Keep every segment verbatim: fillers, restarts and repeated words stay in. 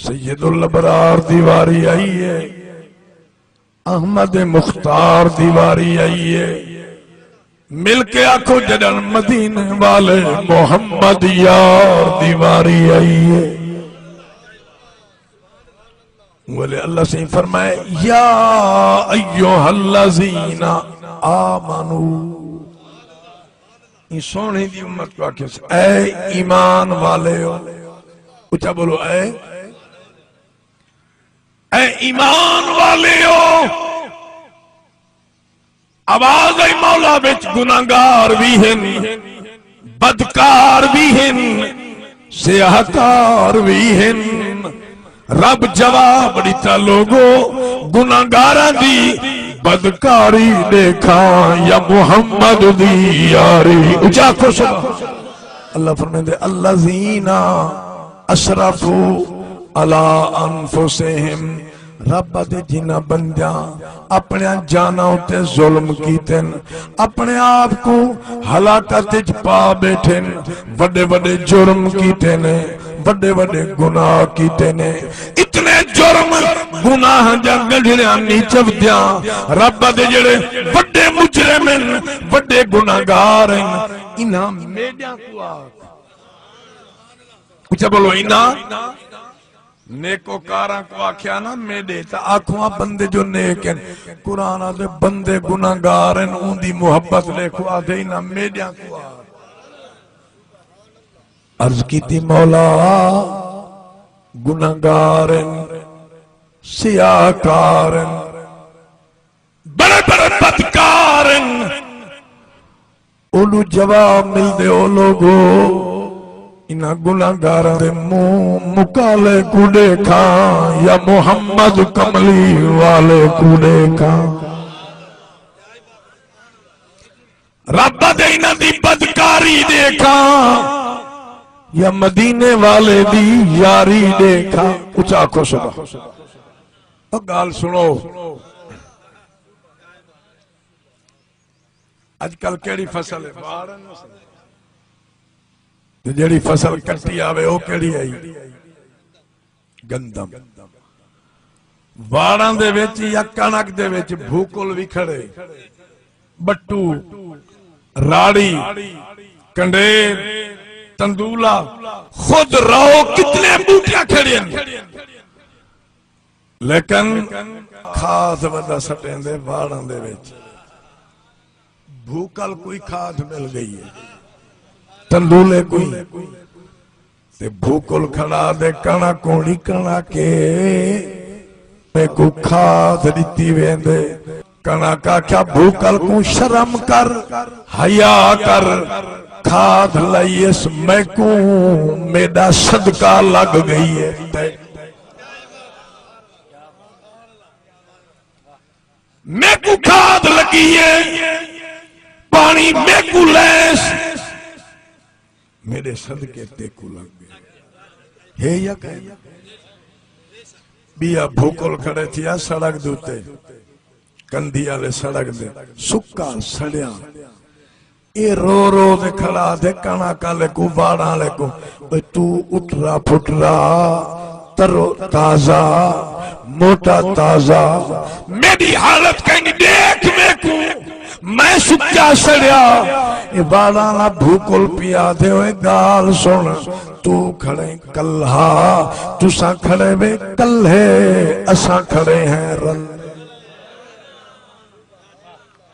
سید الابرار دی واری آئی ہے، احمد مختار دی واری آئی ہے۔ مل کے آکھو، جݙݨ مدینے والے محمد یار دی واری آئی ہے۔ ولے اللہ سائیں فرمائے، یا ایھا الذین آمنو، ایں سوہݨی دی امت کوں آکھیس، اے ایمان والیو۔ اچا بولو، اے، اے ایمان والیو۔ آواز آئی، مولا وچ گناہگار وی ہن، بدکار وی ہن، سیاہکار وی ہن۔ رب جواب ݙتا، لوگو، گناہگاراں دی بدکاری ݙیکھاں یا محمد دی یاری؟ اچا آکھو سبحان۔ اللہ فرمیندے، الذین اسرفوا علی انفسہم، رب آہدے جنہاں بندیاں اپݨیاں جاناں اتے ظلم کیتن، اپݨے آپ کوں ہلاکت اچ پا ٻیٹھن، وݙے وݙے جرم کیتے نے، وݙے وݙے گناہ کیتے نے۔ اتنے جرم گناہ دیاں ڳنڈھڑیاں نی چودیاں۔ رب آہدے جیڑھے وݙے مجرم ہن، وݙے گناہگار ہن، انہاں میݙیاں کوں آکھ۔ اچا بولو، انہاں نیکوکاراں کوں آکھیا نا میݙے، تاں آکھو آ بندے جو نیک ہن۔ قرآن آہدے بندے گناہگار ہن، اوندی محبت ݙیکھو، آہدے انہاں میݙیاں کوں آکھ۔ عرض کیتی، مولا، گناہگار ہن، سیاہکار ہن، بڑے بڑے بدکار ہن۔ اونوں جواب ملدے، او لوگو، انہاں گناہگاراں دے منہ مکالے کوں ݙیکھاں یا محمد کملی والے کوں ݙیکھاں؟ رب آہدے، انہاں دی بدکاری ݙیکھاں یا مدینے والے دی یاری ݙیکھاں؟ اچا آکھو سبحان۔ او ڳالھ سݨو، اڄ کل کیڑھی فصل ہے؟ واڑ ہے نا؟ تے جیڑھی فصل کٹی آوے، او کیڑھی آئی؟ گندم۔ واڑاں دے وچ یا کݨک دے وچ بھوکل وی کھڑے، بٹو، راڑی، کنڈیر، تندولا، خود رو کتنے ٻوٹیاں کھڑیاں۔ لیکن کھاد وݙا سٹیندے واڑاں دے وچ۔ بھوکل کوئی کھاد مل ڳئی ہے، تندولے کوئی۔ تے بھوکل کھڑا دے کݨک کوڑی کݨک ہے، میکوں کھاد ݙتی ویندے۔ کݨک آکھیا، بھوکل کوں شرم کر، حیا کر، کھاد لئیس میکوں، میݙا صدقہ لڳ ڳئی ہے۔ میکوں کھاد لڳی ہے، پاݨی میکوں لیس، میݙے صدقے تیکوں لڳ ڳئے۔ ہے یا کائے؟ ٻیا بھوکل کھڑے تھیا سڑک دے اتے، کندھی آلے سڑک دے، سکا سڑیا۔ اے رو رو تے کھڑا تے کݨک آلے کوں، واڑاں آلے کوں، اوئے توں اٹھرا پھٹرا، ترو تازہ، موٹا تازہ، میݙی حالت کائنی، ݙیکھ میکوں، میں سکا سڑیا۔ اے واڑاں آلا بھوکل پیا تے، اوئے ڳالھ سݨ، توں کھڑیں کلہا، تساں کھڑے وے کلہے، اساں کھڑے ہیں رل۔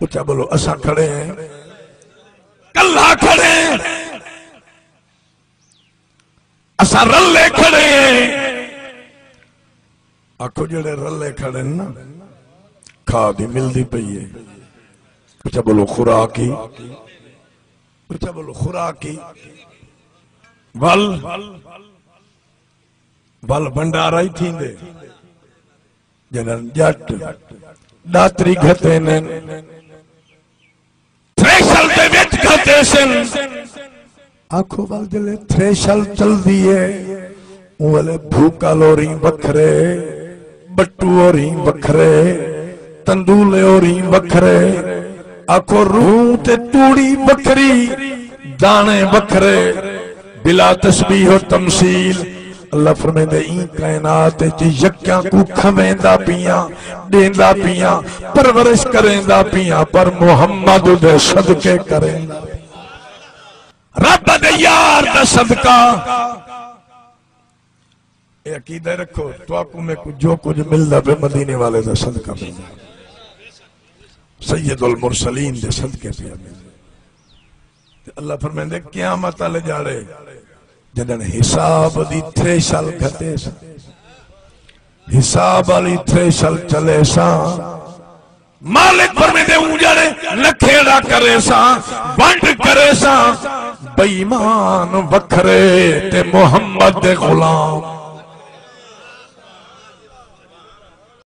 اچا بولو، اساں کھڑے ہیں، کلہا کھڑے ہیں، اساں رلے کھڑے ہیں۔ آکھو، جڑے رلے کھڑے ہیں نا، کھاد ہی ملدی پئی ہے۔ اچا بولو، خوراک ہی۔ اچا بولو، خوراک ہی۔ ول، ول بھنڈارا ہی تھیندے۔ جݙݨ ڄٹ ݙاتری گھتیندن، تھریشر دے وچ گھتیسن۔ آکھو ول جلے تھریشر چلدی ہے، اوں ویلے بھوکل ہوریں وکھرے، بٹو ہوریں وکھرے، تندولے ہوریں وکھرے۔ آکھو روح تے توڑی وکھری، داݨے وکھرے، بلا تشبیہ و تمثیل۔ اللہ فرمیندے، ایں کائنات وچ یکیاں کوں کھویندا پیاں، ݙیندا پیاں، پرورش کریندا پیاں، پر محمد دے صدقے کریندا۔ رب دے یار دا صدقہ۔ اے عقیدہ رکھو، تہاکوں میکوں جو کجھ ملدا پئے، مدینے والے دا صدقہ ملدا، سید المرسلین دے صدقے پیا ملدا۔ تے اللہ فرمیندے، قیامت والے ڄاڑے جݙݨ حساب دی تھریشل گھٹیساں، حساب والی تھریشل چلیساں، مالک فرمیندے، اوں ڄاڑے نکھیڑا کریساں، ونڈ کریساں، بے ایمان وکھرے تے محمد دے غلام۔